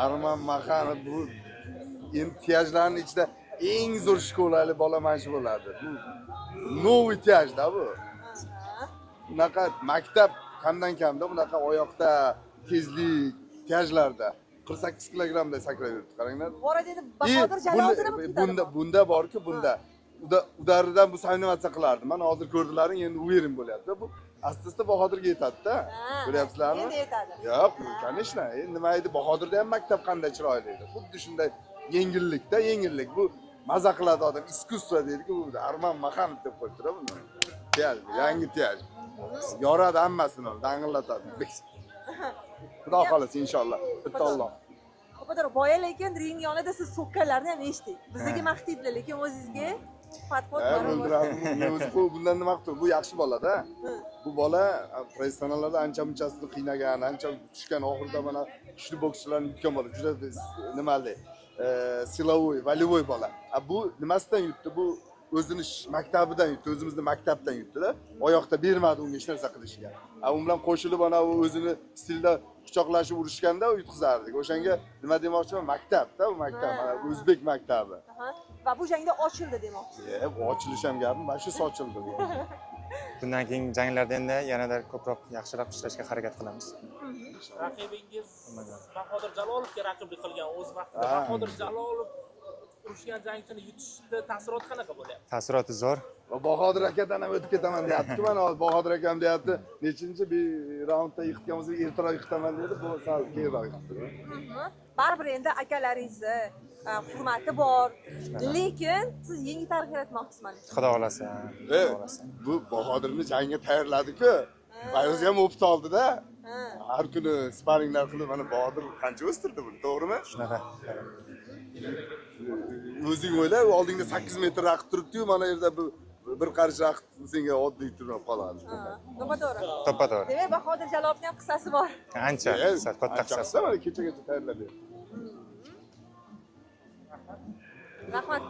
Arman Maxanov bu endi tiyajlarning ichida eng zo'r shkolali bola mana shu bo'ladi. Bu новый tiyajda bu. Bunaqa maktab kamdan kamda bunaqa oyoqda tezlik tiyajlarda 48 kilogrammda sakrab yuribdi, qaranglar. Bu arada endi Bahodir Jaloliddin ham bunda bunda borku, bunda udaridan bu соревноваться qilardi. Mana hozir ko'rdilaring, endi уверен bo'lyapti. Bu asta-asta Bahodirga yetadi-da. Ko'ryapsizlarmi? Endi yetadi. Yo'q, конечно. Endi nima edi, Bahodirda ham maktab qanday chiroyli edi. Xuddi shunday yengillikda, yengillik. Bu maza qiladi odam, искусство deydi-ku, bu Arman Maxanov deb qo'yibdi buni. Tiyaj, yangi tiyaj. Yoradi hammasini, dang'illatadi. Xudo xolasa inshaalloh. Bitta Alloh. Bahodir, boya lekin ring yonida siz so'kkanlarni ham eshitdik. Bizga maqtaydilar, lekin o'zingizga fatvo o'zi bu bundan nima qildi? Bu yaxshi bola-da. Bu bola professionallarda ancha-munchasini qiynagan, ancha tushgan, oxirida mana kuchli bokschilarni yutgan bola. Juda nimali, silovoy, волевой bola. Bu nimasidan yutdi? Bu o'zini maktabidan yutdi, o'zimizni maktabdan yutdi-da. Oyoqda bermadi unga hech narsa qilishga. U bilan qo'shilib ana u o'zini stilda quchoqlashib urushganda yutqizardik. O'shanga nima demoqchiman? Maktab-da, bu maktab, mana o'zbek maktabi. Va bu jangda ochildi demoqchisiz. Ochilish ham gapmi? Mana shu sochildi bu. Bundan keyingi janglarda endi yanada ko'proq yaxshiroq ishlashga harakat qilamiz. Raqibingiz Bahodir Jalolovga raqiblik qilgan o'z vaqtida. Bahodir Jalolov urushgan jangchini yutishda taassuroti qanaqa bo'lyapti? Taassuroti zo'r. Va Bahodir akadan ham o'tib ketaman deyapti-ku. Mana hozir Bahodir akam deyapti, nechinchi bir raundda yiqitgan bo'lsa, ertaroq yiqitaman dedi, bu sal keyinroq yiqitdi. Baribir endi akalaringizni hurmati bor. Lekin siz yangi tarix yaratmoqchisiz mana. Xudo xolasa. Bu Bahodirni jangga tayyorladi-ku. Va o'zi ham o'pit oldi-da. Har kuni sparinglar qilib, mana Bahodir qancha o'stirdi buni, to'g'rimi? Shunaqa. O'zing o'yla, oldingda 8 metr raqib turibdi-yu, mana yerda bir qarich raqib senga oddiy turib qoladi. To'ppa-to'g'ri. To'ppa-to'g'ri. Demak, Bahodir Jalolovning ham qissasi bor. Ancha, katta qissasi. Mana kechagacha tayyorlab berdi. Rahmat.